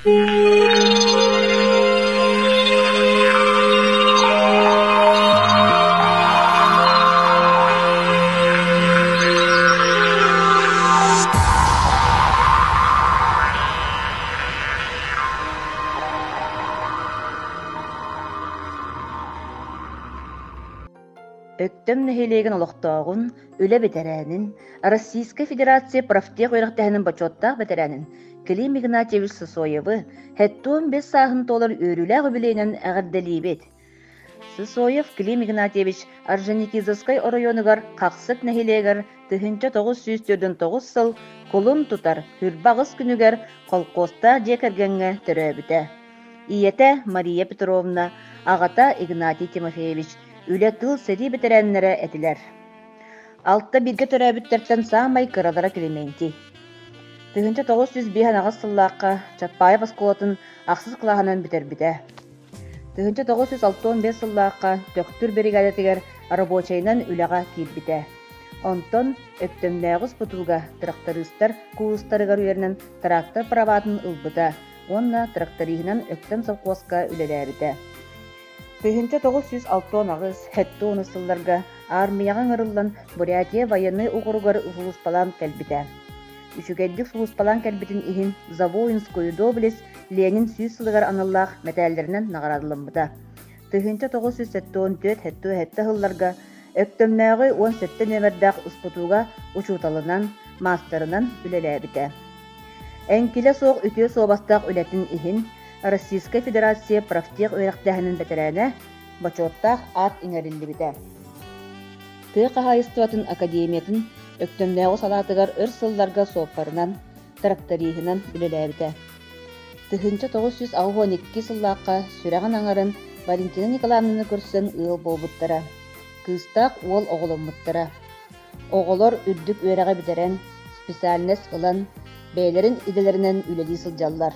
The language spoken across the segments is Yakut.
Өктөм нэһилиэгин олохтооҕун, үлэ бэтэрээнин, Российскай Федерация профтех үөрэхтээһинин бочуоттаах бэтэрээнин Клим Игнатьевич Сысоевы 75 сааһын туолар үөрүүлээх үбүлүөйүнэн эҕэрдэлиибит! Сысоев Клим Игнатьевич Орджоникидзевскай оройуонугар Хахсык нэһилиэгэр 1949 сыл кулун тутар Хүрбэ аҕыс күнүгэр холкуостаах дьиэ кэргэҥҥэ төрөөбүтэ. Ийэтэ Мария Петровна, аҕата Игнатий Тимофеевич үлэ-тыыл сэрии бэтэрээннэрэ этилэр. Алта бииргэ төрөөбүттэртэн саамай кыралара Климентий. 1958 сыллаахха Чапаев оскуолатын ахсыс кылааһынан бүтэрбитэ. 1965 сыллаахха Төхтүр биригээдэтигэр рабочайынан үлэҕэ киирбитэ. Онтон Өктөмнөөҕү спутуга тырахтарыыстар куурустарыгар үөрэнэн трактор праватын ылбыта уонна тракториһынан Өктөм совхозка үлэлээбитэ. 1968 70 сылларга аармыйаҕа ыҥырыллан Бурятия военнай уокуругар сулууспалаан кэлбитэ. Үчүгэйдик сулууспалаан кэлбитин иһин «За воинскую доблесть» Ленин 100 сылыгар аналлаах мэтээллэринэн наҕараадаламмыта. 1974-77 сылларга Өктөмнөөҕү 17 нүөмэрдээх успутууга учууталынан, маастарынан үлэлээбитэ. Эҥкилэ суох үтүө суобастаах үлэтин иһин Российскай Федерация профтех үөрэхтээһинин бэтэрээнэ бочуоттаах аат иҥэриллибитэ. Тыа хаһаайыстыбатын академиятын Өктөмнөөҕү салаатыгар өр сылларга суоппарынан, тракториһынан үлэлээбитэ. 1982 сыллаахха сүрэҕин аҥарын Валентина Николаевнаны көрсөн ыал буолбуттара. Кыыстаах уол оҕоломмуттара. Оҕолор үрдүк үөрэҕи бүтэрэн, специальность ылан, бэйэлэрин идэлэринэн үлэлии сылдьаллар.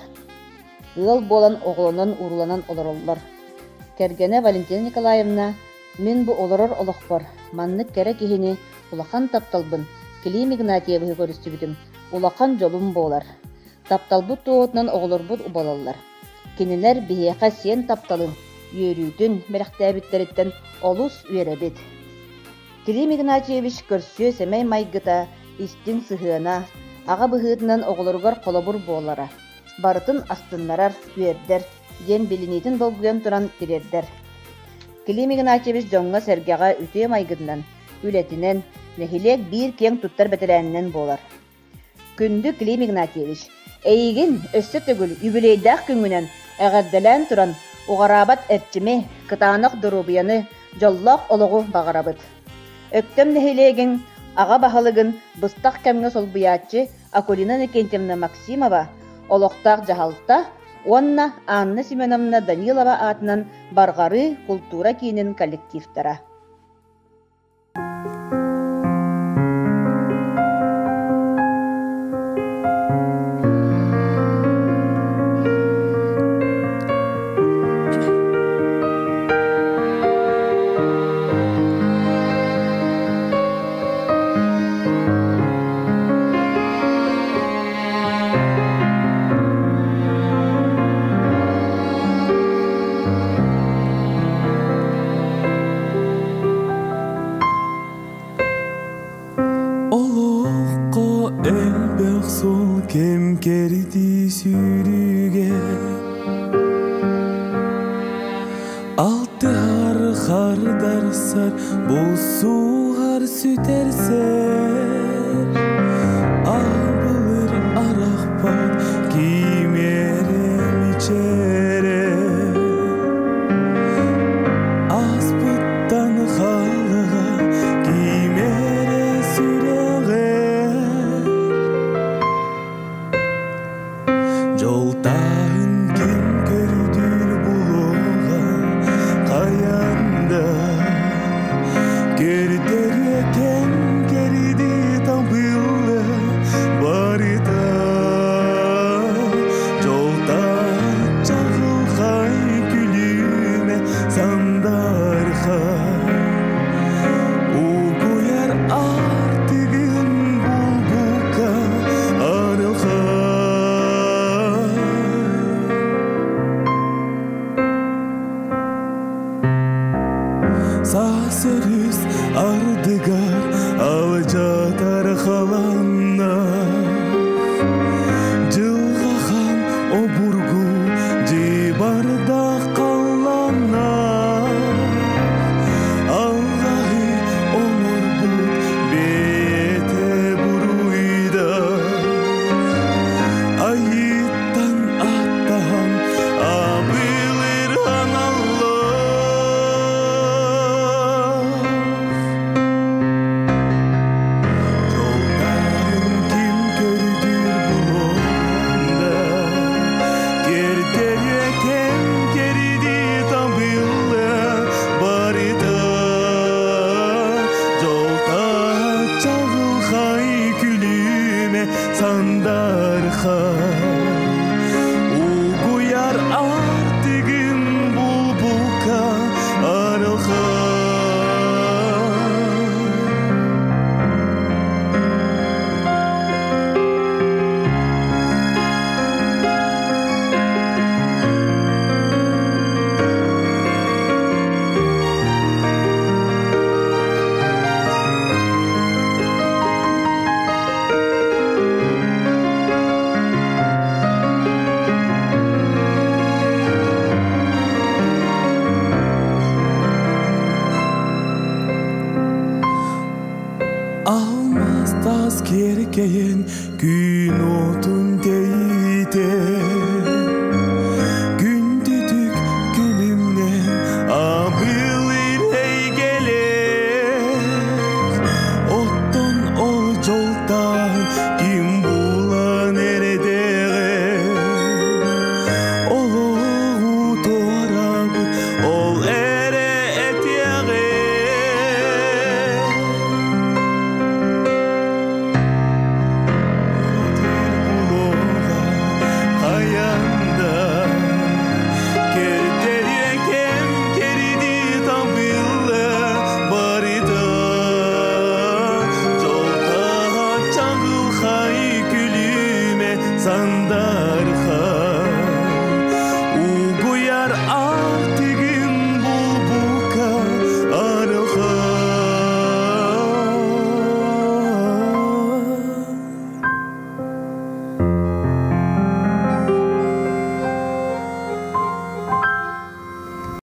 Ыал буолан оҕолонон-урууланан олороллор. Кэргэнэ Валентина Николаевна «Мин бу олорор олохпор маннык кэрэ киһини улахан тапталбын Клим Игнатьевиһы көрүстүбүтүм улахан дьолум буолар. Тапталбыт туоһутунан оҕолорбут убалаллар. Кинилэр биһиэхэ сиэн тапталын, үөрүүтүн бэлэхтээбиттэриттэн олус үөрэбит. Клим Игнатьевич көрсүө-сэмэй майгыта, истиҥ сыһыана, аҕа быһыытынан оҕолоругар холобур буолара, барытын астыннарар, үөрдэр диэн билиниитин долгуйан туран тириэрдэр. Клим Игнатьевич дьоҥҥо-сэргэҕэ үтүө майгытынан, үлэтинэн, нэһилиэк биир киэҥ туттар бэтэрээнинэн буолар. Күндү Клим Игнатьевич, эйигин өссө төгүл юбилейдаах күҥҥүнэн эҕэрдэлээн туран, уҕараабат эрчими, кытаанах доруобуйаны, дьоллоох олоҕу баҕарабыт. Өктөм нэһилиэгин аҕа баһылыгын быстах кэмҥэ солбуйааччы Акулина Иннокентьевна Максимова, олохтоох дьаһалта уонна Анна Семеновна Данилова аатынан Барҕарыы култуура киинин коллективтара. Олоххо элбэх суол кэм кэрдии сүүрүүгэ Алтыһар хардарсар булсуһар сүтэрсэр Абылыр арахпат кимэрэ мичээрэ Ааспыттан хаалыга кимэрэ сүрэҕэ Дьолтааһын ким көрдүүр булуоҕа хайан да көрдөрүө кэм. кэйэн.